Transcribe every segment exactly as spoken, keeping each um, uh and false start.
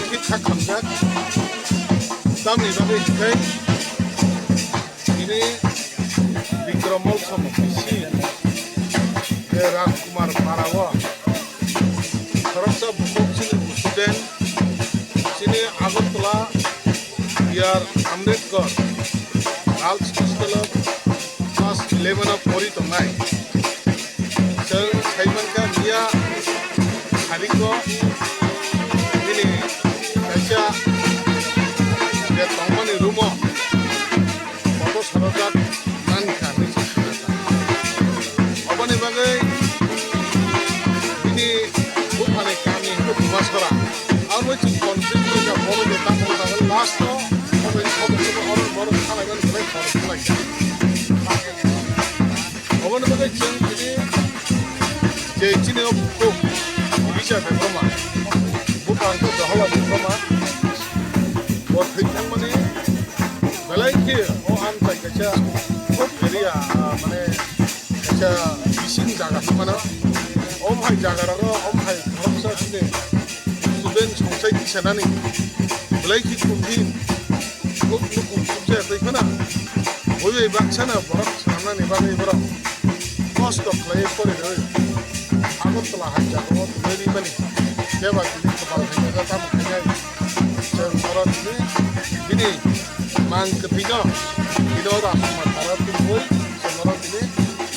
Kisa khamjak, tamni bagwi hinkhe tini Bikram Molsom bisi, je Rajkumar Para o khoroksa bukhuk chini student, chini Agartala B R Ambedkar Girls Hostel o class eleven o pori tongnai. Chwng sai mankha miya thariko bini kaisa je tongmani room o kotor sarojak mankha hinwi chwng khna kha. Oboni bagwi bini buphani kami hinkhe Dumasora. Abo chwng conflict wngkha, bono je tamo tamo last o obo, obo, obo, oro borok salaimani belai khorok khlaikha. Oboni bagwi chwng tini je chini o bukhuk Elija Debbarma, buphang khe Jawaharlal Debbarma, bo thwi thangmani belai khe o amchai kaisa khub area, ah, mane kaisa bising jaga hinmano. Om hai jaga rogo, om hai khoroksa chini student songsai tisanani belai khe kondin. Nuk nukhung sukjak twi kheno. Bui bai baksano borok swnamnani bagwi borok kosto khlaiwi pori rwi Agartala hai jagao tongwi rimani. Keba tini kwtal khainai, tamo khainai. Chwng oro tini bini mang kwthwino, bini o Rajkumar Para tubui chwng oro tini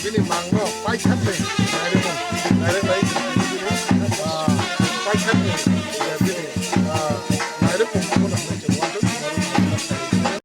bini mangno paithakni nairwkmung, nairwknai bini, ah, paithakni bini